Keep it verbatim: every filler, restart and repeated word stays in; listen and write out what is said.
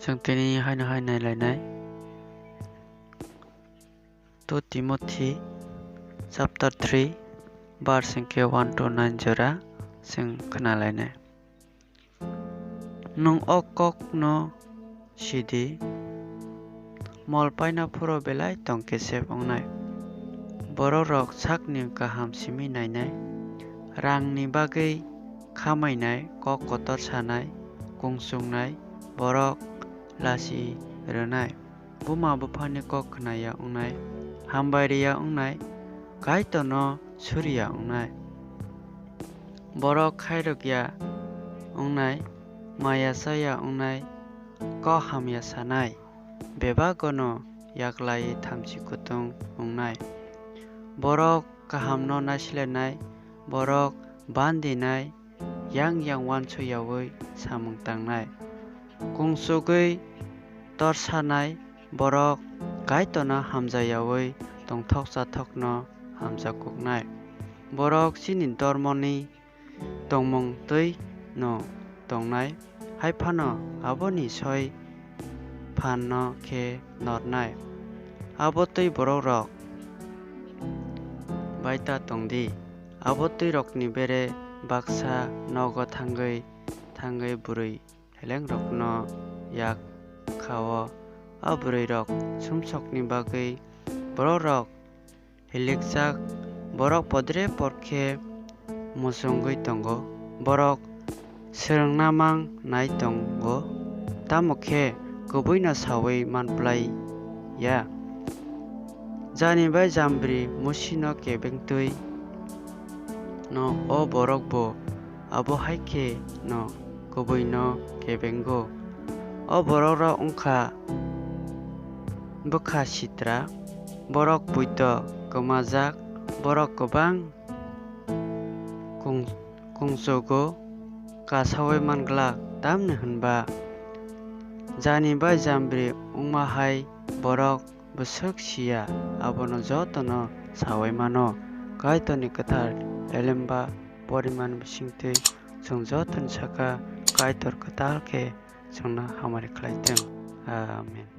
Chwng tini haino hai nailainai. Two Timothy chapter three, verse hwnkhe one to nine jora chwng khwnalainai. Nwng o kokno sidi, mol paina phuru belai tong kesep wngnai. Bororok sakni kaham simi nainai, rangni bagwi khamainai, kok kotor sanai, kungsuknai, borok lachi rwnai, buma buphani kok khna ya wngnai, hambai rw ya wngnai, Kaitorno suri ya wngnai. Borok khairok ya wngnai, maya cha ya wngnai, kok hamya sanai, bebagono yaklai thamchi kutung wngnai. Borok kahamno naisilainai, borok bandinai, yang yang uansuk yaui samung tangnai. Kungsugwi torsanai borok Kaitorno hamjayaui tongthok chathokno hamjakuknai. Borok chini dormoni tongmung twi'-no tongnai, hai phano aboni soi phanno khe nornai. Abo twi borokrok bai ta tong di. Abo twirokni bere baksa nogo thangwi thangwi bwrwi helengrokno yak kha-o. A bwrwirok sumsokni bagwi borokrok hilikjak, borok podre por khe muchungwi tongo, borok swrwngna mang nai tongo, tamo khe kubuino saui man phlai ya. Jani bai Jambri Musino kebengtwi'-no o borok bo abo hai khe'-no kubuino kebengo. O borokrok wng kha bwkha sitra, borok poito kwmajak, borok kwbang kung-, kungchugo kasaui man glak, tamni hwn ba Jani bai Jambri wngma hai borok bwswk si ya, abono jotono saui mano. Kaitorni kwthar elemba poriman bisingtwi chwng jotoni saka Kaitor kwtal khe chwngno hamari khlai thung. Amen.